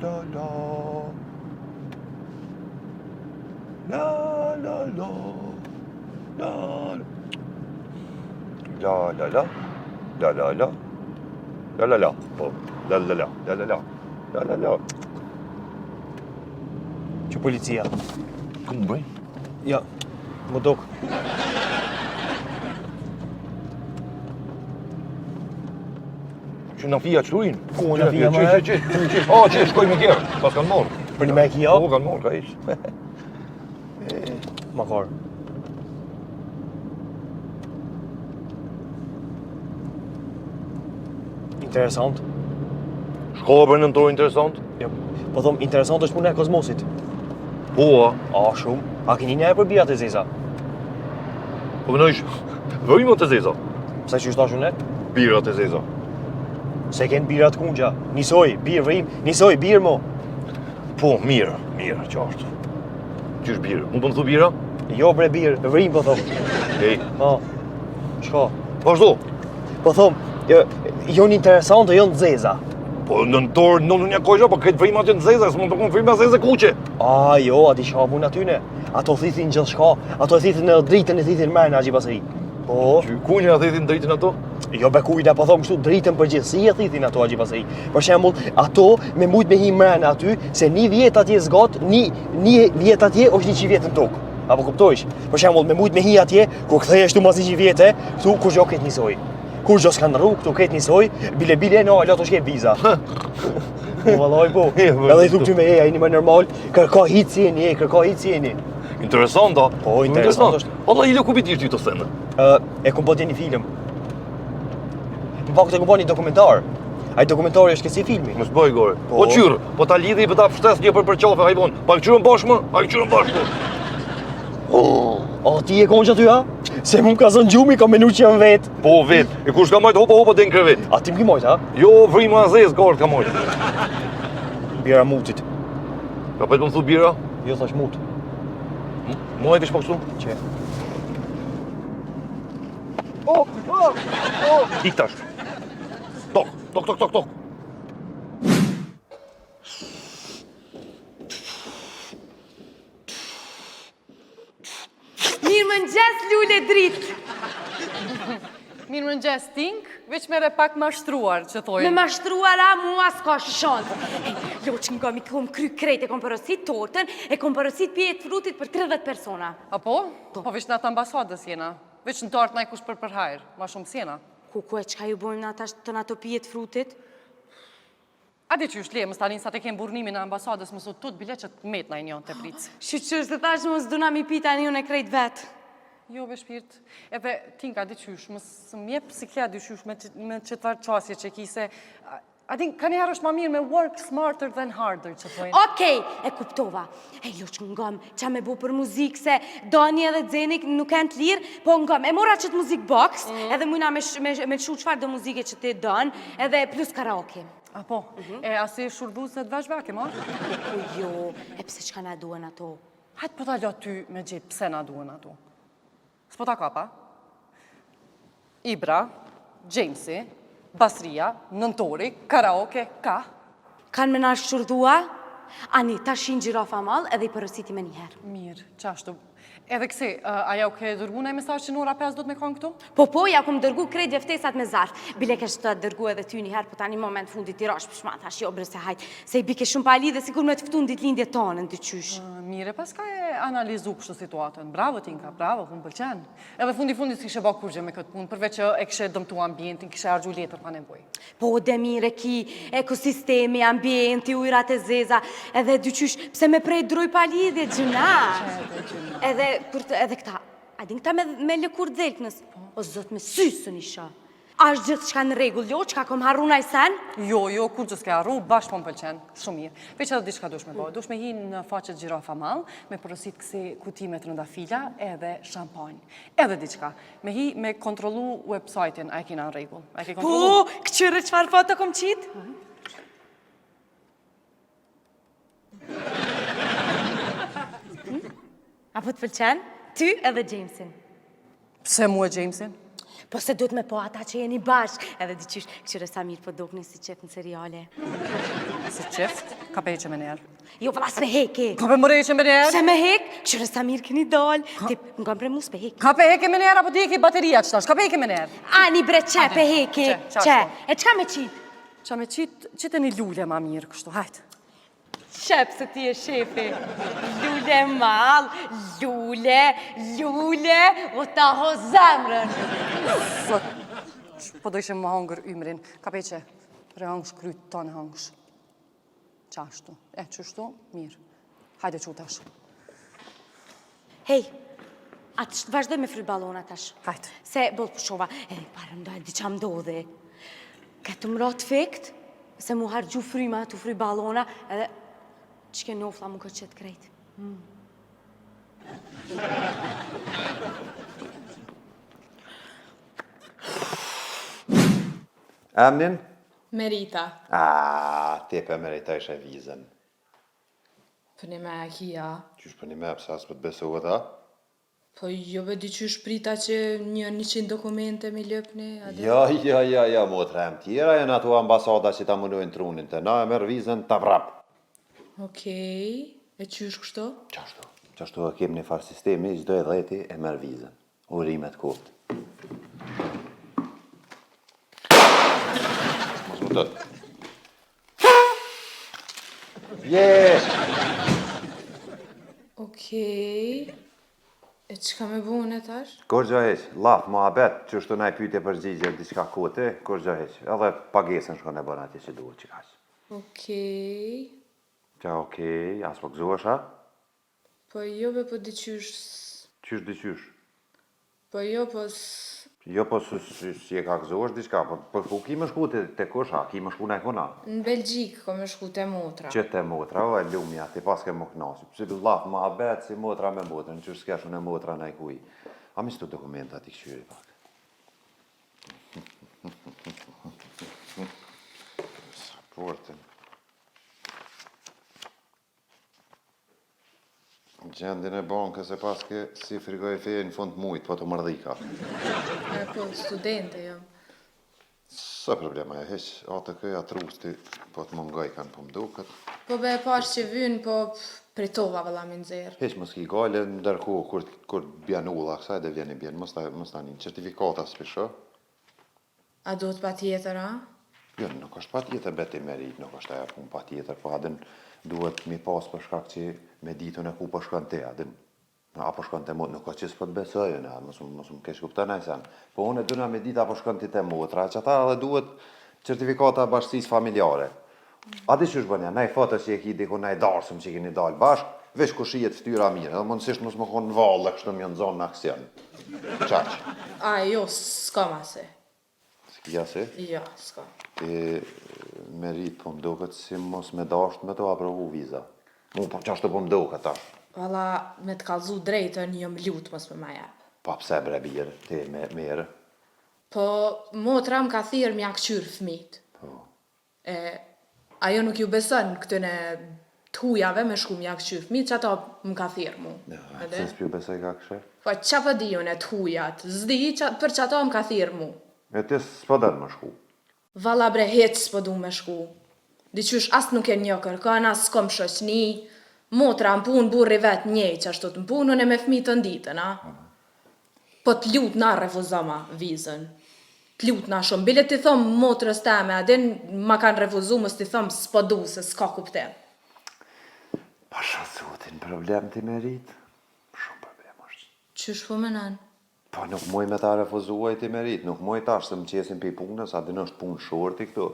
La, la. La, la, la. La, la. La, la, la. La, la, la. La, la, la. Po. La, la, la. La, la, la. La, la, la. Që policia. Ku më bëj? Ja, më dok. Që në fija qëruin? Ku në fija, më? Që, që, që, që, o, që, shkoj me kjerë. Pas kanë morë. Për një me kia? Po, kanë morë, ka ishë. Ma korë. Interesant. Shko për nëntor interesant? Jo, po thom, interesant është puna e kozmosit. Po, a? A, shumë. A keni një e për birat e zeza? Po menojsh, vrimat e zeza. Pse që është unë? Birat e zeza. Se kenë birat kungja. Nisoj, birë, vrim, nisoj, birë mo. Po, mirë, mirë, qartë. Qysh birë? Mu po më thu bira? Jo bre birë, vrim po thom. Ej. Po. Shko. Vazhdo. Po thom, jo, jonë interesante, jonë zeza. Po nëntor, në një kojë, po këtë vrimat janë zeza, s'mund të konë vrima zeza kuqe. A, jo, a di çka punë atyne. Ato thithin gjithçka, ato thithin edhe dritën e thithin mrena, gji pasëri. Po. Që kunja thithin dritën ato? Jo be kujna, po thom kështu dritën përgjithësi e thithin ato agji pasëri. Për shembull, ato me mujt me hi mrena aty, se një vjet atje zgat, një, një vjet atje është një vjet në tokë. Apo kuptojsh? Për shembull, me mujt me hi atje, kur kthehesh tu mas një vjete, këtu kurgjo këtë njësoj. Kurgjo s'ka ndrru, këtu këtë njësoj, bile bile no, alo të shke viza. Po vallai po. Edhe i thu këty me e, a jeni më normal, kërko hiç si jeni, e, kërko hiç si jeni. Interesant, a? Po, interesant është. Valla, ile ku bi ti të sene? Ë, e kum po një film. Në fakt e kum po një dokumentar. Ai dokumentari është kësi filmi. Mos bëj gore. Po. Po qyrë, po ta lidhi po ta pështes një për për qafe, hajvon. Pa qyrën bashkë më, pa qyrën bashkë. Oh, oh, ti e konë që aty, ha? Se mu ka zënë gjumi, kam menu që jam vetë. Po vet, e kush ka majt hopa hopa deri në krevet. A ti më ki majt, ha? Jo, vrima e zezë gardë ka majt. Bira mutit. Ka pet po më thu bira? Jo, thash mut. Mua e vish po kështu? Që? Oh, oh, oh. Ik tash. Tok, tok, tok, tok, tok. Mirëmëngjes, lule dritë. Mirëmëngjes, Tink, veç mere pak mashtruar, që thojnë. Me mashtruara mua s'ka shansë. Ej, jo që nga mi kom kry krejt, e kom porosit tortën, e kom porosit pije të frutit për 30 persona. Apo? Po veç në atë ambasadës jena. Veç në tortë najkush për për hajr, ma shumë s'jena. Ku, ku e çka ju bojmë na tash të në ato pije të frutit? A di qysh, le, mos tani sa të kem burrnimin e ambasadës, mos u tut bile që të met naj një tepricë. Shyqyr se thash mos duna mi pi tani unë e krejt vetë. Jo, be shpirt. Edhe Tinka, di qysh, mos më jep siklet diqysh me, me qëtë qasje që ki se... A din, ka njëherë është ma mirë me work smarter than harder, që thojnë. Okej, e kuptova. Ej, loç ngom, qa me bu për muzikë, se Dani edhe Xenik nuk janë të lirë, po ngom. E mora qëtë music box, mm. edhe mujna me, me, me lëshu çfarë do muzike që ti don, edhe plus karaoke. A po, mhm. e asi shurdhuese të veshve, a ke marrë? Po jo, e pse çka na duhen ato? Hajt po ta lo ty me gjetë pse na duhen ato. S'po ta kapa. Ibra, Jamesi, Basria, Nëntori, karaoke, ka? Kanë me na shurdhua? Ani, tash në Gjirafa Mall edhe i porositi menjëherë. Mirë, qashtu. Edhe kësi, a ja u ke dërgu naj mesazh që në ora 5 do të me kanë këtu? Po, po, ja kom dërgu krejt ftesat me zarf. Bile kesh të dërgu edhe ty njëherë, po tani moment fundit i rash pishman, thash jo bre se hajt, se i bike shumë pa lidhe, sikur me të ftu në ditëlindje tonën, diqysh. Mire, paska e analizu kështu situatën. Bravo, Tinka, bravo, po më pëlqen. Edhe fundi fundit s'kishe ba kurgjë me këtë punë, përveç që e kishe dëmtu ambientin, kishe harxhu letër pa nevojë. Po, de mirë e ki, ekosistemi, ambienti, ujrat e zeza, edhe dyqysh, pse me prej druj pa lidhje, gjynah. Edhe, për të, edhe këta, a din këta me, me lëkurë dhelpnës? Po. O zot me sy s'un i shoh. A është gjithçka në rregull, jo, çka kom harru naj sen? Jo, jo, kurgjë s'ke harru, bash po më pëlqen, shumë mirë. Veç edhe diçka dush me bo, dush me hi në faqet Gjirafa Mall, me porosit kësi kuti me trëndafila edhe shampanjë. Edhe diçka, me hi me kontrollu website-in, a e kena në rregull? A e ke kontrollu? Po, këqyre çfarë foto kom qitë? A po të pëlqen? Ty edhe Jamesin. Pse mu e Jamesin? Po se duhet me po ata që jeni bashkë, edhe diqysh, këqyre sa mirë po dokni si çift në seriale. Si çift, ka pe heqe menjëherë. Jo, valla s'pe heki. Ka pe more heqe menjëherë. Se me hek, këqyre sa mirë keni dalë. Ti, më kam pre mu s'pe heki. Ka pe heke menjëherë, apo ti e ki bateria qëtash, ka pe heke menjëherë. Ani bre qe, pe heki, qe. E çka me qitë? Qa me qitë, qite një lule ma mirë kështu, hajt. Qe pse ti je shefi. Lule mall, lule, lule, o ta ho zemrën. Zot, po dojshe me hangër ymrin. Ka pe që, re hangsh kryt tonë hangsh. Qashtu, e qështu, mirë. Hajde qu tash. Hej, atë vazhdoj me fry balona tash. Hajde. Se boll pushova, e parë më dalë, diça m'ndodhi. Këtë më ra të fikt, se mu harxhu fryma, tu fry balona, edhe qe nofla m'u koqit krejt. Mm. Emnin? Merita. A, ti pe meritojshe vizën. Përnime e kia. Qysh përnime, pse as po të besohet, a? Po jo be diqysh prita që një 100 dokumente mi lypni, a di? Jo, jo, jo, jo, motra jem tjera janë ato ambasada që ta munojnë trunin, te na e merr vizën tap rap. Okej, e qysh kështu? Qashtu, qashtu e kem një farë sistemi, çdo i dheti e merr vizën. Urime të koftë. Mos më tët. Je! Okej. E çka me bu unë tash? Kurgjo hiç, llaf, muhabet, qështu naj pyetje përgjigje, diçka koti, kurgjo hiç. Edhe pagesën shkon e bën atje që duhet që kaq. Okej. Qa okej, a s'po gëzohesh a? Po jo be po diqysh. Qysh diqysh? Po jo po s. Jo po si si e ka gëzohesh diçka, po po ku ki me shku ti te kush a, ki me shku najkun a? Në Belgjikë kom me shku te motra. Që te motra, o e lumja, ti paske m'u knaq. Si llaf muhabet si motra me motrën, qysh s'kesh unë motra najkuj. A mi qëto dokumenta t'i kqyri pak. Pasaportën. Gjendjen e bankës e paske si frigoriferi në fund të mujt, po të mërdhika. E po, studente jam. S'o problem ajo, hiq, ATK-ja trusti, po të mungoj kanë po më duket. Po be e pash që vynë, po pritova vëlla mi nxjerr. Hiq mos ki gajle, ndërkohë kur kur bjen ulla kësaj dhe vjen i bjen, mos ta mos ta nin, certifikata s'pi shoh. A duhet patjetër, a? Jo, nuk është patjetër be ti Merit, nuk është ajo punë patjetër, po a din duhet mi pas për shkak që me ditun e ku po shkon ti, a din a po shkon te motra, nuk ka që s'po të besoj unë, mos mos më keqkupto naj sen. Po unë duna me ditë a po shkon ti te motra, që ata edhe duhet certifikata e bashkësisë familjare. A di qysh bën ja, naj foto që e ki diku naj darsëm që keni dalë bashkë, veç ku shihet fytyra mirë, edhe mundësisht mos me konë në valle kështu më janë zonë në aksion. Qaq. A, jo, s'kam asi. S'ki asi? Jo, s'kam. Ti Merit, po më duket si mos me dasht me t'u aprovu viza. Mu po qashtu po më duket tash. Valla, me të kallzu drejtën, jom lut mos me ma jep. Po pse bre bir, ti me mirë? Po, motra më ka thirrë m'ja kqyr fmijt. Po. E, ajo nuk ju beson këtyne të hujave me shku m'ja kqyr fëmijët, qato më ka thirrë mu. Ja, pse s'pju besojka kështu? Po ça po di unë të hujat, s'di, qa, për qato më ka thirrë mu. E ti s'po don me shku? Valla bre hiç s'po du me shku. Diqysh as nuk e njoh kërkon, as s'kom shoqni, motra n'punë, burri vet njejt qashtu n'punë, unë me fëmijë tën ditën, a? Po të lutna refuzoma vizën. Të lutna shumë. Bile t'i thom motrës teme, a din ma kanë refuzu mos t'i thom s'po du se s'ka kuptim. Pasha zotin problem ti Merit. Shumë problem është. Qysh po menon? Po nuk muj me ta refuzu aj ti Merit, nuk muj tash se më qesin prej punës, a din është punë shorti këtu.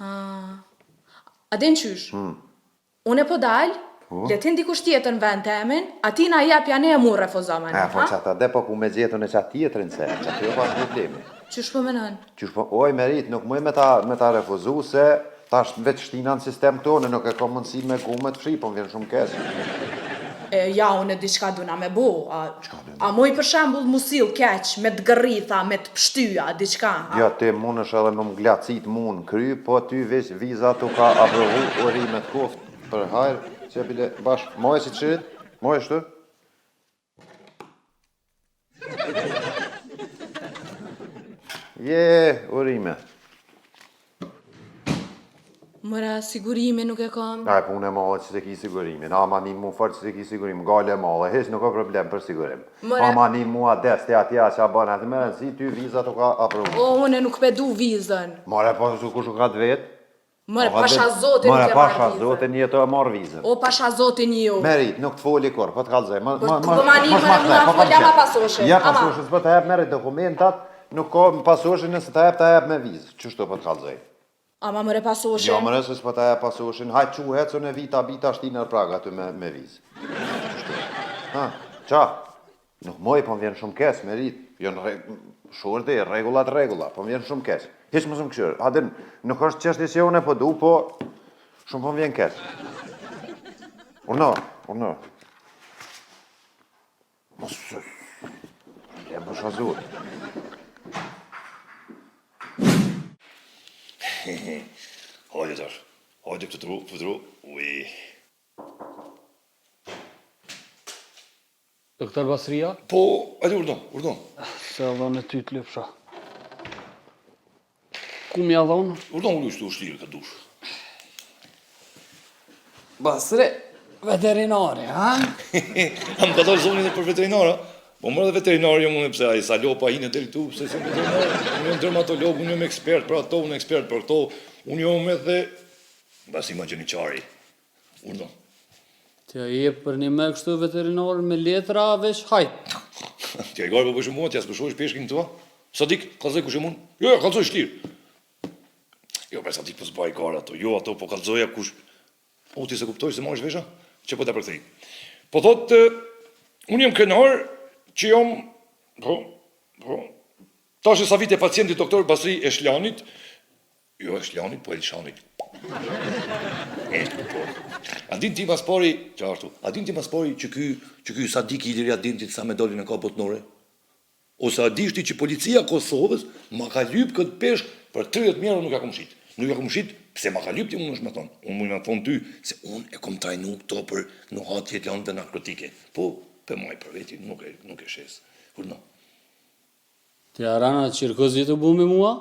Ah. A din qysh? Hmm. Une po dal, po. le t'hin dikush tjetër në vend temin, atina jepja ne e mu refuzoma ne, ha? Po qata de po ku me gjetun e qat tjetrin se, qaty o pas problemi. Qysh po menon? Qysh po, oj Merit, nuk muj me ta, me ta refuzu se tash veç shtina në sistem këtu, unë nuk e kam mundësi me gumë të fshi, po më vjen shumë keq. E, ja, unë diçka duna me bo, a, a muj për shembull mu sill keq, me të gërritha, me të pshty, a diçka, a? Jo, ti mundesh edhe me më glacit mu në kry, po ty veç viza t'u ka aprovu, urime të koft, për hajr, që bile bash, moje si të shirit, moje shtu? Je, urime. More sigurimin nuk e kam. A e punë e madhe që s'e ki sigurimin, ama ni mu fort që s'e ki sigurimin, gale e madhe, hiç nuk ka problem për sigurim. More... Ama ni mua des, ti atje a qa bën, atë me rëndësi ty viza t'u ka aprovu. O, unë nuk pe du vizën. More, po kush u ka të vetë? More, pasha zotin More, nuk e marr pasha vizën. zotin jeto e marr vizën. O, pasha zotin ju. Merit, nuk të foli kurr, po të kallzoj. Më, Po, më, po ma një, mos more, kthe, mua po fol, kam ama qef. pasoshin, Ja ama. pasoshin, s'po ta jap merri dokumentat, nuk ka pasoshin nëse ta jap ta jap me vizë. Qështu po të kallzoj. Ama more pasoshin. Jo, more se s'po ta jap pasoshin, hajt çu hec unë vi ta bi ta shti nër prag aty me me vizë. Qështu. Ha, qa? Nuk moj, po më vjen shumë keq, Merit. Jo në rreg... Shorti, rregullat, rregulla, po më vjen shumë keq. Hiç mos më kqyr. A din, nuk është çështje që unë po du, po shumë po më vjen keq. Urdhno, urdhno. Mos e pasha Zotin. Hajde tash. Hajde këtë tru, këtë tru. Ui. Doktor Basria? Po, hajde urdhno, urdhno. Se edhe në ty të lypsha. Ku m'ja dhonë? Urdhno, ulu qëtu është lirë, ka dush. Basri, veterinari, ha? A më ka dalë zoni dhe për veterinara? Po more dhe veterinar jam unë, pse ai sa lopa hinë deri këtu, pse s'jam veterinar? Unë jam dermatolog, unë jam ekspert për ato, unë ekspert për këto, unë jam edhe Basi ma gjeniçari. Urdhno. Ti a je për një me kështu veterinar me letra veç hajt. Ti e garë po bësh mua, ti as pëshosh peshkin këtu? Sadik, kallzoj kush jam unë? Jo, jo, kallzoj shtirë. Jo, për Sadik po s'baj gara ato. Jo, ato po kallzoja kush. O, ti se kuptoj se marrësh vesha? Që po ta përkthej. Po thotë, unë jam krenar që jam po, po, tash e sa vite pacienti doktor Basri Eshlanit, Jo Eshlanit, po Elshanit. E, po. A din ti mas pari, që ashtu, a din ti mas pari që ky, që ky Sadik i Iliria Dentit sa medaljen e ka botnore? Ose a dish ti që policia e Kosovës ma ka lyp këtë peshk për 30 mijë euro nuk ja kom shit. Nuk ja kom shit, pse ma ka lyp ti unë është me thonë. Unë muj me thonë ty se unë e kom trajnu këto për nuhatje të lëndëve narkotike. Po, pe maj për veti, nuk e, nuk e shes. Urdhno. Ti Arana çirkoz je tu bu me mua?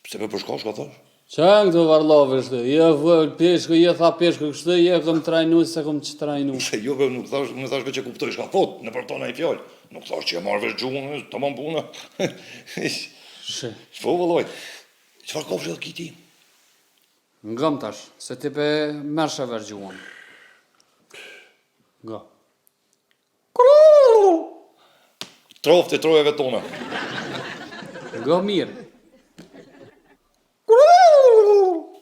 Pse be për shka shka thash? Ça janë këto varllove kështu? Je vëll peshku, je tha peshku kështu, je kom trajnu se kom çtrajnu. Se jo be nuk thash, unë thash veç e kuptoj shka thot, nëpër tona i fjalë. Nuk thash që e marr vesh gjuhën, tamam puna. She. Po vëllai. Çfarë kafshë ki ti? Ngom tash, se ti pe merrshe vesh gjuhën. Ngo. Troftë e trojeve tona. Ngo mirë.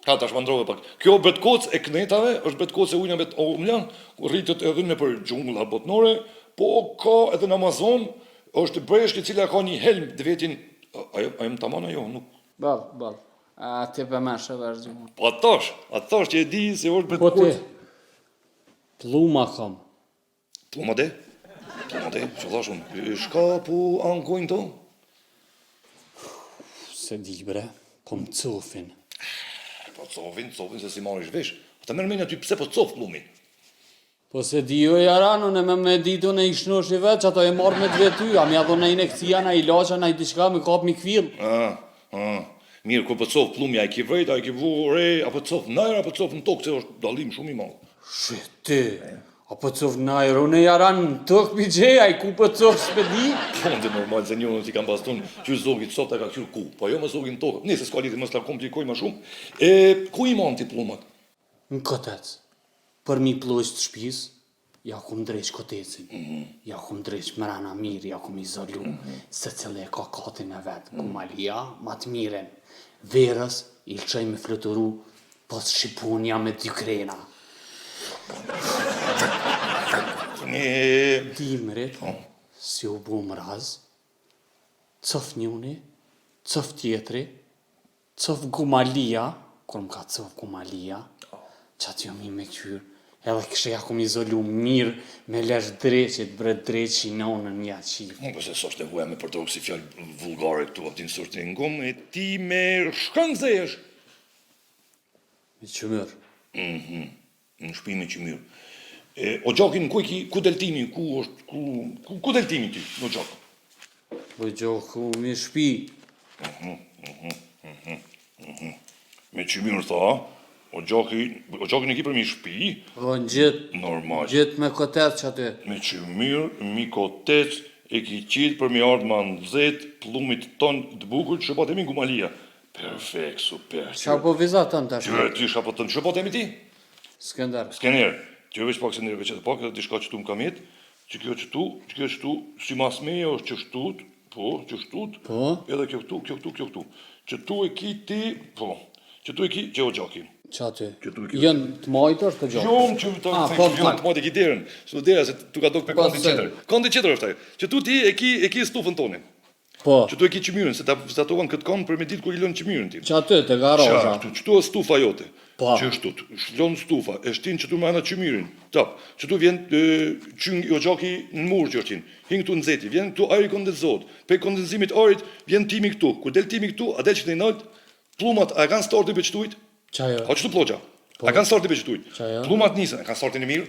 Ha, tash ma ndrove pak. Kjo bretkoc e kënetave, është bretkoc e ujnave të omla, rritet edhe nëpër xhungla botnore, po ka edhe në Amazon, është breshkë e cila ka një helm të vetin, ajo, ajo më taman ajo, nuk. Ball, ball. A ti pe merrshe vesh gjuhën. Po tash, a tash që e di se është Po ti. bretkoc. Plluma kom. Plluma de? Plluma de? Që thash unë? Shka po ankojnë to? Se di bre, po më cofin. Po cofin, cofin se s'i marrish vesh. A të merr menja ty pse po cof pllumi? Po se di jo jaran, unë me me ditë unë i shnoshi vetë, që ato e marrë me të vetë ty, a m'ja dhonë naj inekcija, naj ilaça, naj diçka, me kap mi kvill. Ah, ah. Mirë, kur po cof pllumi, a e ki vrejt, a e ki vu re, a po cof në ajër, a po cof në tokë, se është dallim shumë i madh. Shi ti, a po cof në ajër, unë jaran në tokë pi gjej, ai ku po cof s'pe di? Po unë normal se njënën si kam bastun, që zogi të sot e ka kqyr ku, po jo më zogi në tokë, nëse s'ka lidhje mos ta komplikoj më shumë. E ku i man ti pllumat? Në kotec, përmi plloq të shpisë, ja kum ndreq kotecin, ja kum ndreq mrena mirë, ja kum izolu, secili e ka katin e vet, gumalia ma të mirën, verës i lçoj me fluturu pos shqiponja me dy krena. Dimrit, si u bo mraz, cof njoni, cof tjetri, Cof gumalia, kur më ka cof gumalia, qaty jom hi me kqyr, edhe kishe ja kum izolu mirë me lesh dreqit bre dreqi nonën ja qif. Po se s'është nevoja me përdorë kësi fjalë vulgare këtu, a din s'është një ngom, e ti me shka nxehesh? Me qymyr. Mhm, në shpi me qymyr. E, oxhakin ku e ki, ku deltimi, ku është, ku, ku, ku deltimi ti, në oxhak? Oxhaku në shpi. Mhm. Me qymyr tha, oxhaki, oxhakin e ki përmi shpi. Po ngjit. Normal. Ngjit me kotec qaty. Me qymyr mi kotec e ki qit për mi ardh ma nxet pllumit ton të bukur që po themi gumalia. Perfekt, super. Çka po vizaton tash? Qyre ti çka po thon, çka po themi ti? Skender. Skender. Qyre veç pak Skender, veç edhe pak edhe diçka qëtu më ka met. Që kjo qëtu, që kjo qëtu, simas meje është qështu, po, qështu, po. edhe kjo këtu, kjo këtu, kjo këtu. Qëtu e ki ti, po, qëtu e ki, që oxhaki. Qaty? Qëtu e ki. Jënë të majtë është oxhaki? Jo, më që të, ah, po, jo, të majtë e ki derën, së dera, se tu ka dokë me po, kondit qetër. Kondit qetër është ajo. Qëtu ti e ki, e ki stufën tonë. Po. Qëtu e ki qymyrin, se ta vizatova në këtë kond për me ditë ku i lënë qymyrin ti. Qaty, te garazha. Qashtu, qëtu është stufa jote. Po. Qështu, lon stufa, e shtin qëtu mrena qymyrin. Tap, qëtu vjen qyng oxhaki në mur që është hin. Hin këtu nxehti, vjen këtu ajri kondenzohet. Prej kondenzimit ajrit vjen timi këtu. Kur del timi këtu, a del qëtej nalt? Pllumat a e kanë startin prej qëtujt? Qajo. A qëtu plloqa? Po. A kanë startin prej qëtujt? Qajo. Pllumat nisën, a kanë startin e mirë?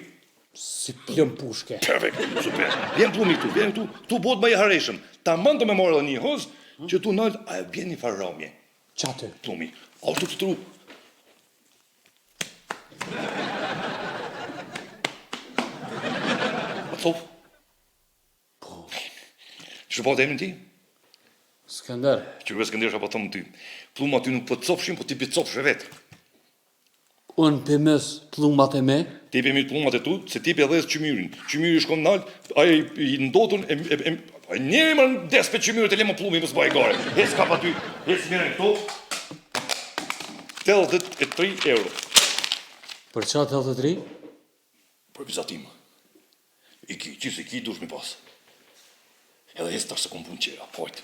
Si plumb pushke. Perfekt, super. Vjen plumi këtu, vjen këtu, këtu bëhet më i hareshëm. Tamam do me marrë edhe një hoz, që tu nalt, a e vjen një farë ramje. Qaty. Plumi. A është të tru? A copë? Po. Që po të emrin ti? Skender. Që Skender, çka po thom ty. Pllumat ty nuk po të cofshin, po ti po cofshe vetë. Unë pe mys pllumat e mi. Ti pe mys pllumat e tu, se ti pe dhez qymyrin. Qymyri shkon nalt, ai i ndotun e e e ai njeri më des pe qymyrit e le më pllumin mos baj gare. Hec kap aty, hec mirë këtu. 83 euro. Për ça 83? Për vizatim. I ki, që si ki, dush mi pas. Edhe hec tash se kom punë qera, hajt.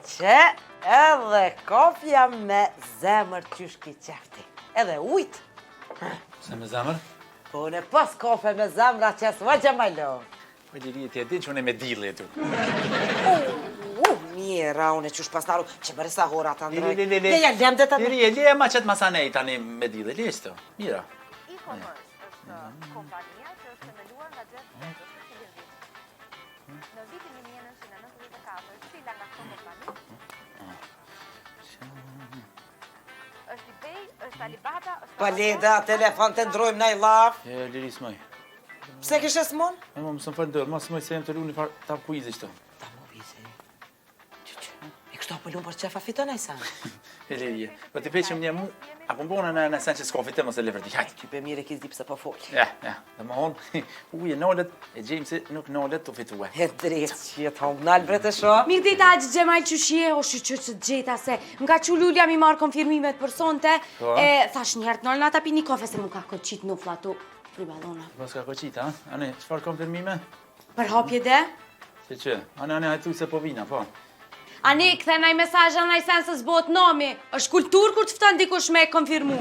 Qe edhe kofja me zemër qysh ki qef ti. Edhe ujt. Se me zemër? Po unë pas kafe me zemra që s'va Xhemajlo. Po Liri, ti e din që unë e me dilli e tu. U, mjera, unë e qysh pas naru, që bërë sa hora të ndroj. Liri, liri, Le, ja, lem dhe të Liri, e le ma qëtë masanej tani me dilli, le qëto, mira. E-commerce është kompania që është themeluar nga Jeff Bezos në cilin vit? Në vitin 1994, cila nga këto kompani? Është eBay, është Alibaba, është Pa leda, telefon të ndrojmë naj llaf. E, Liri, s'moj. Pse kishe s'mon? E, më mësën falë dërë, ma s'moj se jem tu lu një farë tab kuizi qëto. Tab kuizi? Që që? E kështu apo lumë për qefa fiton e sen? E Liri, po ti peqëm një mu, apo më bona në në sen që s'ka fitim ose levërdi, hajtë. Që pe mirë e kizdi pse po folë. Ja, ja, dhe më honë, uje nolet, e gjejmë se nuk nolet të fitue. E drejtë që jetë homë, nalë bre të sho. Mirë dita, Haxhi Xhemajl qysh je, o shyqyr që të gjeta se më ka çu Lulja mi marrë konfirmimet për sonte, Po. e thash njëherë të nalna ta pi një kafe se mu ka koqit nufla tu prej ballona. Po s'ka koqit, ha? Ani, çfarë konfirmime? Për hapje de? Se që? Ani, ani, hajtu se po vina, po. Ani, kthe naj mesazh, a naj sen se s'bohet nami. Është kulturë kur të fton dikush me e konfirmu.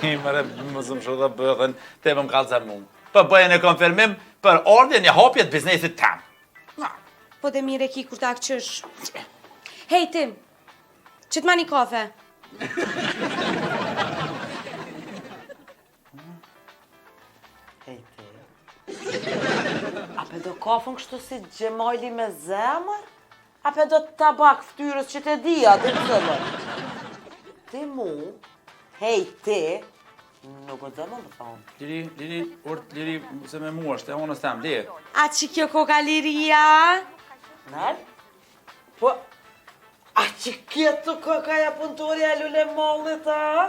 I mëre, më zëmë shumë dhe bëthën, te më më kalëzën mu. Po bëjën e konfirmim për ardhjen e hapje të biznesit tem. Po dhe mirë e ki kur ta këqysh. Hej, Tim, qit ma një kafe. Hej ti. A pe do kafën kështu si Xhemajli me zemër? A pe do tabak ftyrës që të dia, të cëllën? Ti mu, hej ti, nuk o të më më thonë. Liri, Liri, urt, Liri, se me mua është e onës tem, le. A që kjo koka Liria? Nal? Po, a që kjo të koka ja punëtorja e Lule Mallit, a?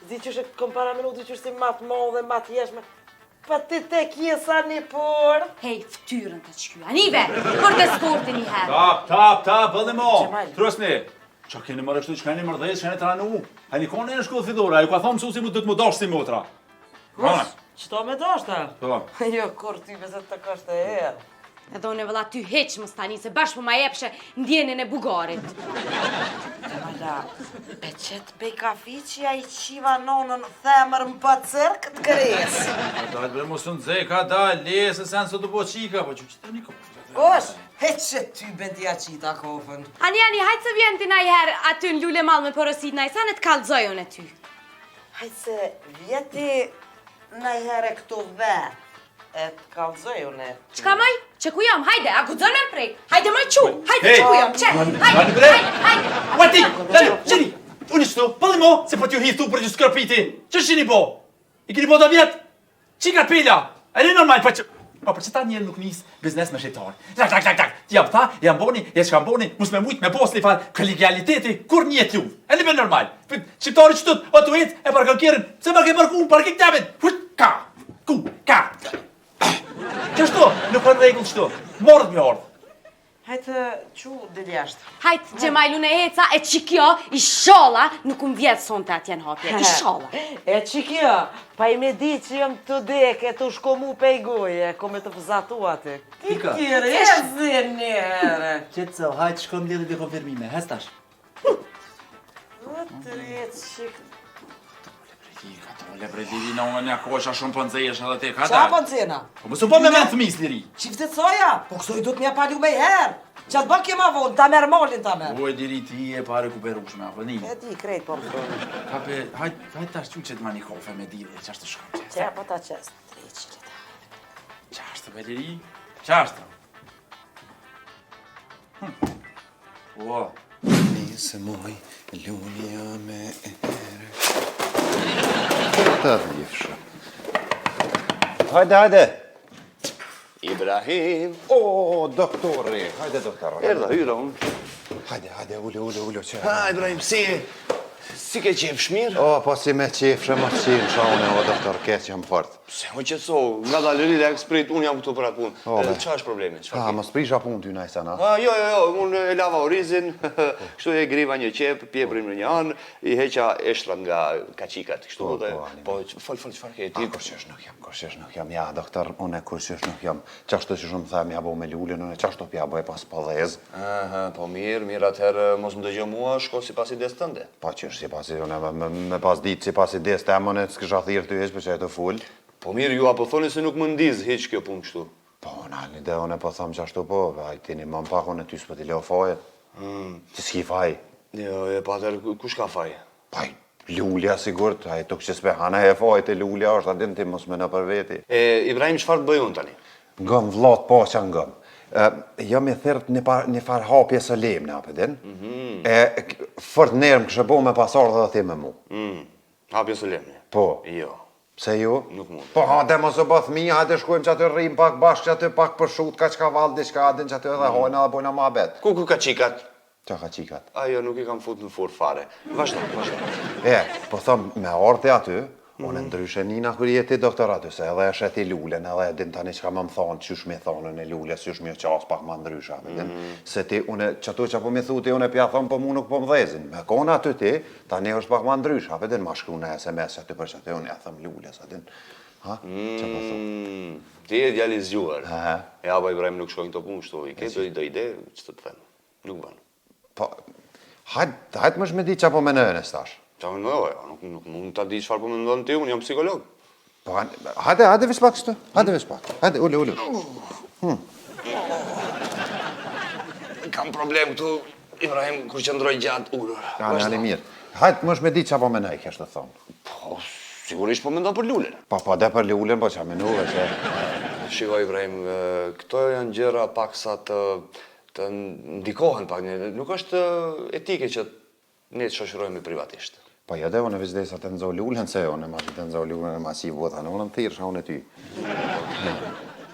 Zi që shë kom para minuti që si matë madhe, matë jeshme. Pa ti të kjesa një por. Hej, ftyrën të qky, anive, për të sportin një herë. Tap, tap, tap, vëlli mo. Xhemal. Trusni. Qa keni mërë kështu, që keni mërë dhejtë, që keni të ranu? A një kone në shkollë fillore, a ju ka thonë mësusi mu do të më dash si motra. Kush? Qëto me dashta? Po. Jo, kur ty bese të kështë e erë. Edhe unë e vëlla ty hiq mos tani se bash po ma jepshe ndjenën e bugarit. Xhemala, pe qëtë pej kafiqi a i qiva nonën themër më pa cërk të kres. Ka dalë bre mos u nxe, ka dalë, le se sen sot u bo qika, po që që tani ka. Kush? He që ty ben t'ja qita kofën. Ani, ani, hajtë se vjen ti najherë aty në lule mall me porosit naj sen e të kallzoj unë e ty. Hajt se vjeti najherë këtu vet, e të kallzoj unë. Çka moj? Qe ku jam? Hajde, a guxon me prek? Hajde moj çu. Hajde qe ku jam? Qe? Hajde, hajde, hajde. Ua ti, lali, qeni. Unë qëtu, pëlli mo, se po t'ju hi thu për gjë skrapiti. Që shini bo? I keni bo do vjet? Qika pela, e një normal, pa që... Po për qëta njerë nuk nis biznes me shqiptar. Tak, tak, tak, tak, jam tha, jam boni, e çka boni, mos me mujt me bos një farë kolegialiteti, kur njet ju. E një me normal. Shqiptari që tut, o tu ec, e parkon kerrin, pse ma ke parku, parkim temin. Hut, ka, ku, ka. Qështu, nuk ka në rregull qështu. Morët me ardhë. Hajt çu del jashtë. Hajt Xhemajl unë eca e qikjo ishalla nuk um vjedh sonte atje në hapje. Ishalla. E qikjo, pa i me di që jam të dek e të shkomu pej goje, ko me të pëzatu aty. Pika. Tjere, e zi një herë. Qëtë hajt shkom lidhe dhe konfirmime, hes tash. O të rjetë qik... Ka të ole bre liri në unë një kohë shumë po nxehesh edhe ti ka Qa po nxehna? Po mos u po me mend fëmijës liri. Çifte soja, po kësoj do të m'ja palu me herë. Qa të bë kjo ma vonë, ta merr malin ta merr. Oj liri ti e pa rekuperueshme apo ni. E di krejt po më thonë. Ka pe hajt hajt tash çu çet ma një kafe me dilje çashtu shkon. Qa po ta qes, dreqi le ta. Çashtu be liri? Çashtu. Hm. Ua. Nisë moj, lunia me ere. Të dhjefshë. Hajde, hajde. Ibrahim. O, doktori. Hajde, doktor. Erdha, hyra unë. Hajde, hajde, ulu, ulu, ulu, që. Ha, Ibrahim, si je? Si ke qef, mirë? O, po si me qef, shë mos qenë, sha unë, o, doktor, keq jam fort. Pse, o qetëso, ngadalë relax, prit, unë jam këtu për atë punë. O, be. Qa është problemi? Çfarë Ha, ke? mos prisha punë ty najsen, a? Ha, jo, jo, jo, unë e lava orizin, kështu e griva një qep, pjeprin në një anë, i heqa eshtrat nga kaçikat, kështu Po, dhe, po, ani. po, fol, fol, çfarë ke A, ti? kurqysh nuk jam, kurqysh nuk jam, ja, doktor, unë kurqysh nuk jam. Qashtu që shumë them, ja bo me lulën, unë qashtu pja bëj pas po dhezë. Aha, po mirë, mirë, atëherë mos më dëgjo mua, shko sipas idesë tënde. Po qysh sipas idesë, unë me, me, me pas ditë sipas idesë teme, unë s'kisha thirrë ty hiç, për që e të fol. Po mirë, ju a po thoni se nuk më ndiz hiç kjo punë kështu? Po, unë ide, unë po them qashtu po, ai ti një më pak, unë ty s'po t'i lë fajet. Mm. Ti s'ki faj. Jo, e po atëherë kush ka faj? Pa, Lulja sigurt, ai tuk që s'pe hana e fajt e Lulja është, a din ti mos meno për veti. E, Ibrahim, çfarë të bëj unë tani? Ngëm, vlla të paqa ngëm. E, jam i thirrët një, par, një farë hapje solemne, a pe din? Mm -hmm. E, fort nder më kishe bo me pas ardhë edhe ti me mu. Mm. Hapje solemne? Po. Jo. Pse jo? Nuk mund. Po hajde mos u bë fëmijë, hajde shkojmë qaty rrim pak bashkë qaty pak përshut, kaçkavall diçka, a din qaty edhe mm. hajna edhe bojna muhabet. Ku ku kaçikat? Ça kaçikat? A jo, nuk i kam fut në furrë fare. Vazhdo, vazhdo. E, po thom, me ardhë ti aty, mm -hmm. unë ndryshe nina kur je ti doktor aty, se edhe e sheh ti lulen, edhe e din tani çka më më thonë, qysh me thonë në lule, qysh me qas pak ma ndryshe, mm -hmm. se ti, unë, qato që po mi thu ti, unë pja thom, po mu nuk po më dhezin. Me konë aty ti, tani është pak ma ndryshe, a pe din, ma shkru në SMS aty për qaty, unë ja thom lules, a din, ha, që po thu? Mm, ti je djalë i zgjuar. Ja, po Ibrahim nuk shkojnë këto punë kështu, i ke do, do ide, që të të them. Nuk bën. Po, hajt, hajt më me di ça po mendon tash. Ça mendoj, jo, nuk, nuk mund ta di çfarë po mendon ti, unë jam psikolog. Po, hajde, hajde veç pak kështu, hajde veç pak, hajde, ulu, ulu. Hmm. Kam problem këtu, Ibrahim, kur qëndroj gjatë ulur. Ani, ani mirë. Hajt më me di ça po mendoj, kesh të thonë. Po, sigurisht po mendon për lulen. Po, po, dhe për lulen, po ça menove, që... Shiko, Ibrahim, këto janë gjëra paksa të të ndikohen pak, nuk është etike që ne të shoqërohemi privatisht. Po jo de unë veç desha të nxo lulen se unë masi të nxo lulen e masi vota në unë më thirrsha unë ty.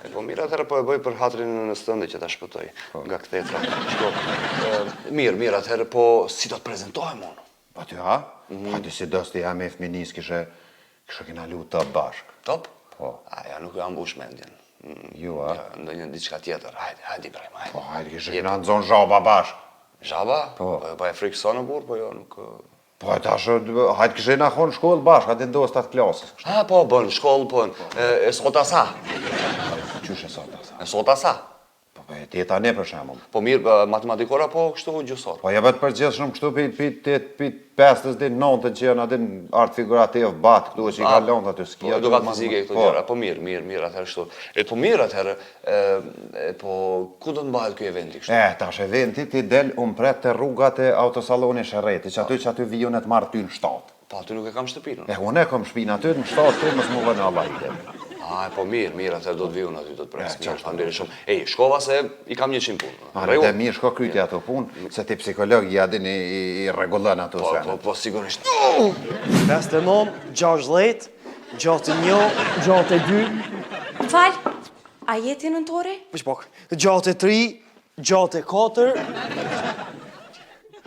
E po mirë atëherë po e bëj për hatrin e nënës tënde që ta shpëtoj po. nga kthetra. Shiko, mirë, mirë atëherë po si do të prezentohem unë? Po ty ha? Mm -hmm. Po ti si dost i jam e fëminis kishe kishe kena lu top bashk. Top? Po. A ja nuk e mbush mendjen. Mm, jo, a? Ja, ndonjë diçka tjetër. Hajde, hajde Ibrahim, hajde. Po hajde kishe kena nxon zhaba bashk. Zhaba? Po. Po, po e frikson o burrë, po jo, nuk Po e tash, hajde kishe na kon shkollë bashk, hajde dostat klasës. Ha, po, bën, shkollë, po, e, e sota sa? Qysh e sota sa? E sota sa? Po po e ti tani për shembull. Po mirë, po, matematikor apo kështu gjuhësor? Po jo vetë përgjithshëm kështu pi pi tetë pi pestës deri nëntën që janë aty art figurativ bat këtu që i ka lënë aty s'ki. Po edukatë fizike këto po. gjëra. Po mirë, mirë, mirë atëherë kështu. E po mirë atëherë, e, po ku do të mbahet ky eventi kështu? E tash eventi ti del unë pret te rruga te autosalloni Sherreti, që aty që aty vi unë të marr ty në 7. Po aty nuk e kam shtëpinë. E unë e kam shtëpinë aty, në shtatë ty mos më vënë Allah i A, po mirë, mirë, atëherë do të vi unë aty, do të pres. Mirë, faleminderit shumë. Ej, shkova se i kam 100 punë. A, dhe mirë, shko kryti ato punë, se ti psikolog ja din i, i rregullon ato Po, sene. po, po, sigurisht. 59, 60, 61, 62, Më fal, a je ti nëntori? Veç pak, 63, 64,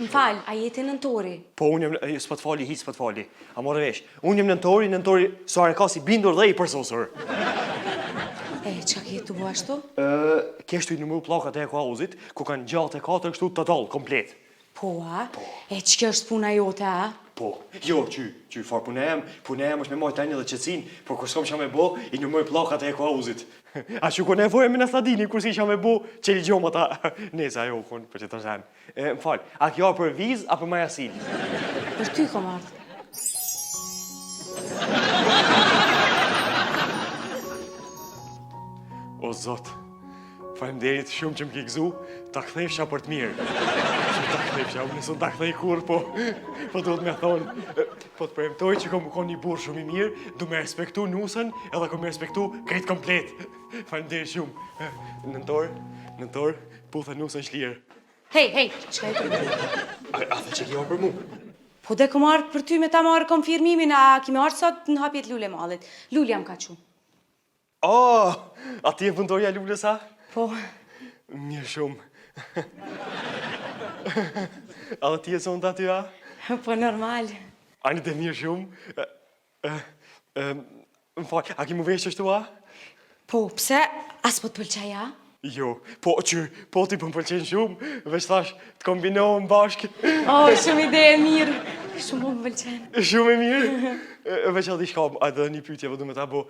Më fal, a je ti nëntori? Po unë jam, e, s'po të fali, hiç s'po të fali. A more vesh? Unë jam nëntori, nëntori sa e ka si bindur dhe i përsosur. E, çka ke tu bo ashtu? Ë, kesh tu i numru pllakat e Eko-Hauzit, ku kanë 64 kështu total, komplet. Po, a? E, që është puna jote, a? Po, jo, qy, qy, far puna jem, puna jem është me majtë rendin dhe qetësinë, por kur s'kom çka me bo, i numroj pllakat e Eko-Hauzit. A që ko nevojë me nastradini, kur si çka me bo, qeli gjomë ata. Nese, ajo, kon, për që të sen. E, më fal, a kjo për vizë apo majasil? Për ty kom ardhë. O Zot, faleminderit shumë që më ke gëzu, ta kthefsha për të mirë. Që ta kthefsha, unë s'un ta kthej kurrë, po, po duhet me thonë, po të premtoj që kom kon një burrë shumë i mirë, du me respektu nusën edhe kom me respektu krejt komplet. Faleminderit shumë. Nëntor, nëntor, puthe nusën shlirë. Hej, hej, çka je tu bo? A, a the që kjo për mu? Po de kom ardhë për ty me ta marrë konfirmimin, a ki me ardhë sot në hapje të Lule Mallit. Lulja më ka çu. Oh, a ti je punëtorja e Lulës, a? Po. Mirë shumë. A dhe ti je sonte aty, a? Po, normal. Ani të mirë shumë. Më fal, a ki mu veshë qështu, a? Po, pse? A s'po të pëlqej, a? Jo, po që, po ti po më pëlqen shumë, veç thash, të kombinohem bashkë. Oh, shumë ide e mirë, shumë po më pëlqen. Shumë e mirë. Veç edhe diçka, edhe një pyetje, po du me ta bo.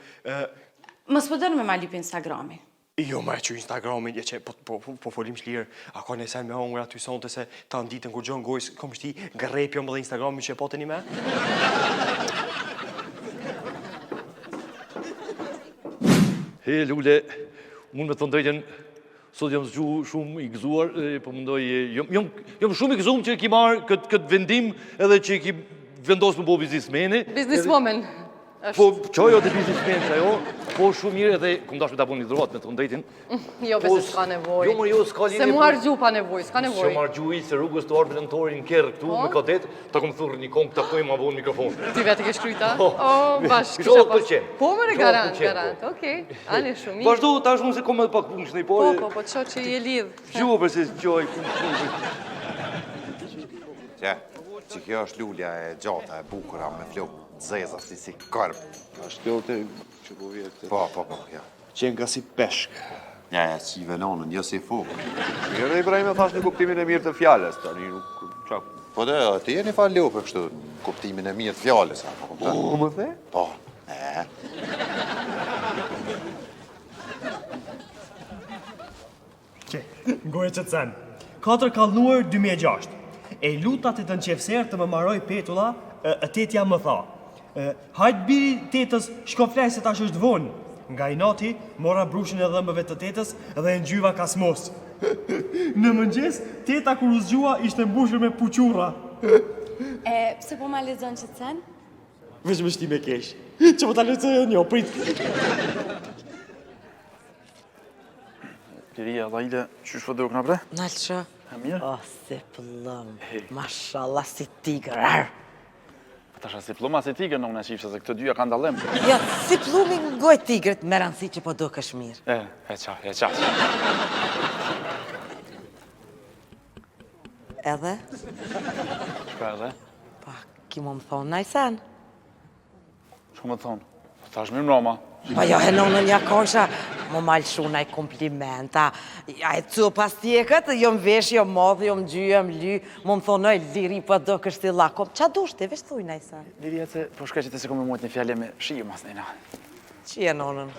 Mos po don me ma lyp Instagramin. Jo, ma e që Instagramin, e që po, po, po, po folim shlirë, a ka nëse me hongër aty sonte se ta nditën kur gjonë gojës, kom shti, grep jom edhe Instagramin që e po të një me? He, Lule, unë me thonë drejtën, sot jam zgju shumë i gëzuar, e, po mendoj, e, jam, jam, jam shumë i gëzuar që e ki marrë këtë këtë vendim edhe që e ki vendosur me bo biznismeni. Businesswoman. Po, qajo dhe biznismen, qajo, po shumë mirë edhe, kom dashur me ta bo një dhuratë me thonë drejtën. Jo, Po, bese s'ka nevojë. Jo, mo, jo, s'ka lidhje. Se mu po- harxhu pa nevojë, s'ka nevojë. Se mu harxhu i se rrugës të ardhë nëntorin në kerr këtu, Po? me kadet, ta kom thurrë një kongë, ta këtoj ma vonë mikrofon. Ti vetë ke shkrujta? Po. O, bash, Kisha të pëlqen. Po, more, Kisha të garant, pëlqen, garant, po. okej. Ani, shumë mirë. Vazhdo, tash unë se kom edhe pak punë që në i Po, pare. po, po, që që je lidh. Gjuhë, për se gjoj, punë, punë. Qe, që kjo është lulja e gjata, e bukura, me flokë të zeza, si si korb. Është kjo te që po vje këtë? Po, po, po, ja. Qenë ka si peshk. Ja, ja, qive nonën, jo si fuk. Mirë dhe Ibrahim e thash në kuptimin e mirë të fjalës, tani nuk qa. Po dhe, ti je një farë lope kështu, në kuptimin e mirë të fjalës, a po kupton? Po, më the? Po, e. Qe, ngoje qët sen. 4 kallnuar 2006. E luta tetën qefser të më maroj petulla, e, e tetja më tha. E, hajt biri tetës, shko flej se tash është vonë. Nga inati, mora brushin e dhëmbëve të tetës dhe e ngjyva kasmos. Në mëngjes, teta kur u zgjua ishte mbushur me puqurra. E, pse po ma lexon qët sen? Veç më shti me kesh. Që po ta lexoj unë jo, prit. Liria, Lajle, qysh po dukna bre? Nalë që? E mirë? O, si pëllëm. Mashallah, si tigër. Arr. Po tasha si pëllëm a si tigër në unë e qifë, se këto dyja kanë dallim. Jo, si pëllumi në gojë tigrit, me rëndësi që po dukesh mirë. E, e qa, e qa. Edhe? Çka edhe? Pa, ki më më thonë naj sen. Çka me thonë? Po tash mirë mrama. Pa jo, e nonën ja kosha, më ma lëshu naj komplimenta. Ja e cu pas tjekët, jo më vesh, jo më modh, jo më gjy, jo më ly, më më thonë, oj, liri, po dokesh si llakom. Qa dush ti, veç thuj naj sen. Liri, e po shkaj që të se kom me mujt një fjale me shiju mas njëna. Qi e nonën?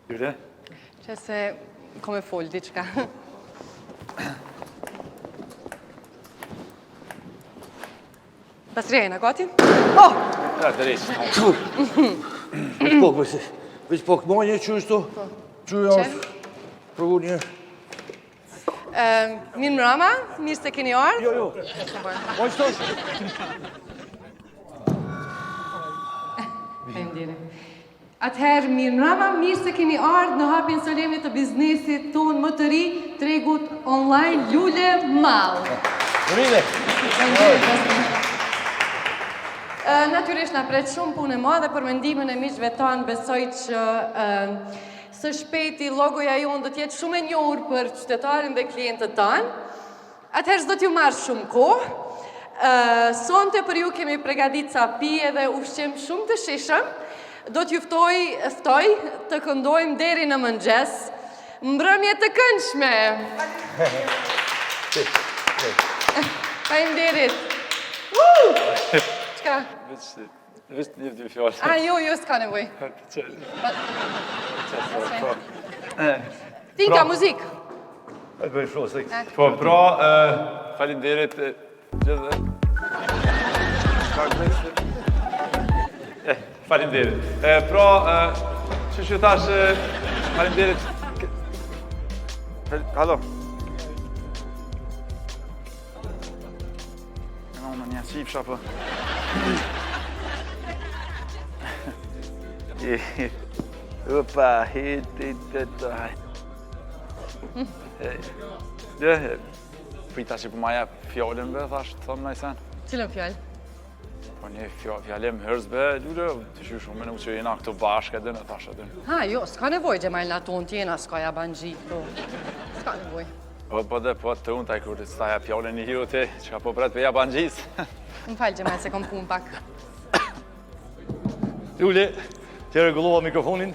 Jure? Që se kom e fol diçka. Basri, jena gati? Oh! Ja, të rejtë. Veç pak, veç, veç pak, ma një që është to? Po. Që janë? Provu një. Mirë mrama, mirë se keni ardhë. Jo, jo. Po që tosh? Faleminderit. Atëherë, mirë mrama, mirë se keni ardhë në hapjen solemne të biznesit tonë më të ri, tregut online Lule Mall. Urime! Natyrisht na pret shumë punë e madhe për me ndihmën e miqve tanë, besoj që së shpejti logoja jonë do të jetë shumë e njohur për qytetarin dhe klientët tanë. Atëherë s'do t'ju marr shumë kohë. Sonte për ju kemi pregadit ca pije dhe ushqim shumë të shijshëm. Do t'ju ftoj, ftoj të këndojmë deri në mëngjes. Mbrëmje të këndshme! Faleminderit! Çka? Veç një dy fjalë. A, jo, jo, s'ka nevojë. Tinka, pra- muzikë. E bëj shumë, se... Po, pra, faleminderit gjithë. Faleminderit. Pra, që që thash, faleminderit. Halo. Në në një qifsha po. Opa, hit, hit, hit, hit. Prita që po ma jep fjalën be, thash, të thëmë najsen. Cilën fjalë? Po një fjalim hërsë be, lule, të që shumë në që jena këtu bashkë edhe në thash edhe. Ha, jo, s'ka nevojë, Xhemajl, na tonë t'jena, s'ka jabanxhi këtu. S'ka nevojë. Po, po dhe, po, të unë taj kur të s'ta jep fjalën një hiu ti, çka po pret për jabanxhis. Më fal, Xhemajl, se kom punë pak. Lule, të rregullova mikrofonin,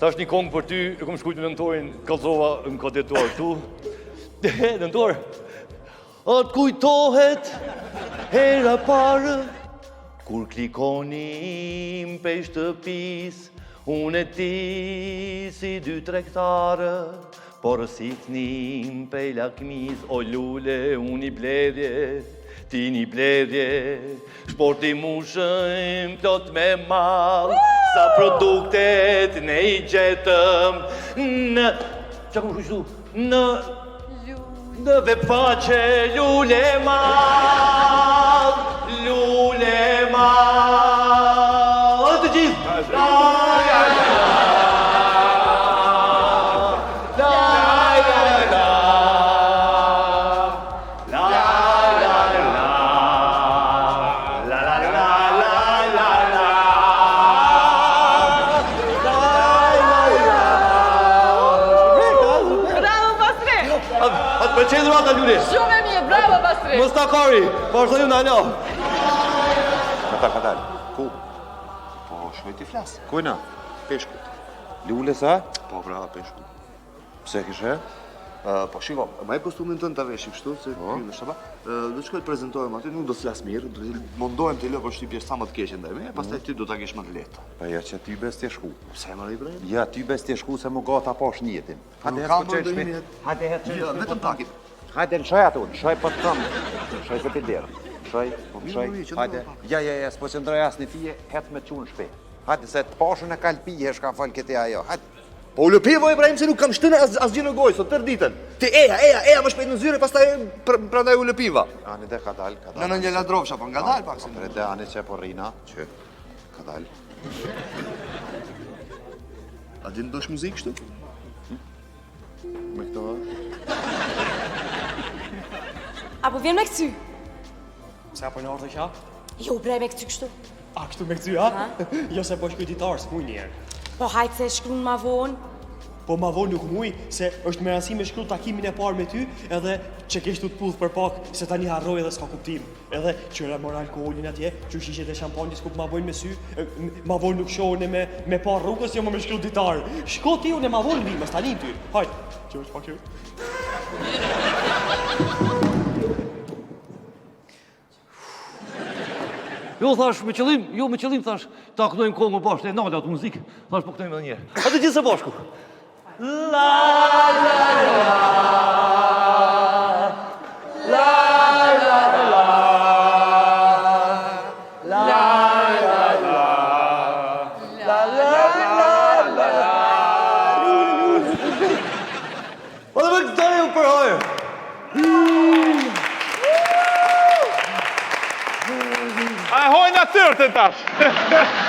tash një kongë për ty, e kom shkrujt me nëntorin, kallzova në kadetuar këtu. Nëntor, a të kujtohet hera parë, kur klikonim pej shtëpisë, unë e ti si dy tregtarë, Porositnim pej lakmisë, o lule, unë një blerje, ti një blerje, shportë i mushëm plot me mall, sa produktet ne i gjetëm në... Qa kom shkru Në... Në webfaqe lule mall, lule mall. Të gjithë! La, la, la, la, la, la, la, la, la, la, la, la, la, la, la, la, la. Bravo, Basri! A të pëlqen dhurata, Lule? Shumë e mirë, bravo, Basri! Mos ta kari, vazhdo ju në alo. Katal, katal. Ku? Po, shkoj t'i flas. Kujna? Peshkut. Lules, a? Po, pra, peshkut. Pse kishe? Po, shiko, ma jep kostumin tënd ta veshi kështu, se po. ky në shaba. Do të shkoj të prezantohem aty, nuk do të flas mirë, do të mundohem të lë përshtypje sa më të keqe ndaj meje, pastaj ty do ta kesh më të lehtë. Po ja që ty bes të shku. Pse më Ibrahim? Ja ty bes të shku se më gata posh njetin. Hajde herë po çoj shpi. Hajde herë çoj. Jo, vetëm pak. Hajde lëshoj ato, lëshoj po të them. Lëshoj se pi derë. Lëshoj, po lëshoj. Hajde. Ja, ja, ja, s'po qëndroj as një fije, hec me çu në shtëpi. Hajde se të pashën e kalpi e shka fol këti ajo. Hajde. Po u lëpivo Ibrahim se nuk kam shtënë as asgjë në gojë sot tërë ditën. Ti eja, eja, eja më shpejt në zyrë, pastaj pr prandaj u lëpiva. Ani de kadal, kadal. Në në një ladrofsha, po ngadal pak se. Po de ani që po rrina, që kadal. A din të bësh muzikë kështu? Me këto? A po vjen me këcy? Pse apo në orë të qa? Jo, bre me këcy kështu. A kështu me këcy, ha? Jo se po shkruj ditar, s'muj njerë. Po hajt se shkrun ma vonë. Po ma vonë nuk muj, se është me rëndësi me shkru takimin e parë me ty, edhe që kesh të të puth për pak, se tani harroj edhe s'ka kuptim. Edhe qyre mora alkoholin atje, që shishet e shampanjës ku ma bojnë me sy, ma vonë nuk shohën me, me pa rrugës, jo më me shkru ditar. Shko ti, unë e ma vonë vi, mos tani ty. Hajt, që është pak që. Jo, thash, me qëllim, jo, me qëllim, thash, ta këndojmë kongën bashkë, e nala atë muzikë, thash, po këndojmë edhe njëherë. A të gjithë së bashku. La, la, la, la, la, la, la, la, la, la, la, la, la, la. Po dhe më këtëri u përhojë. turte tash.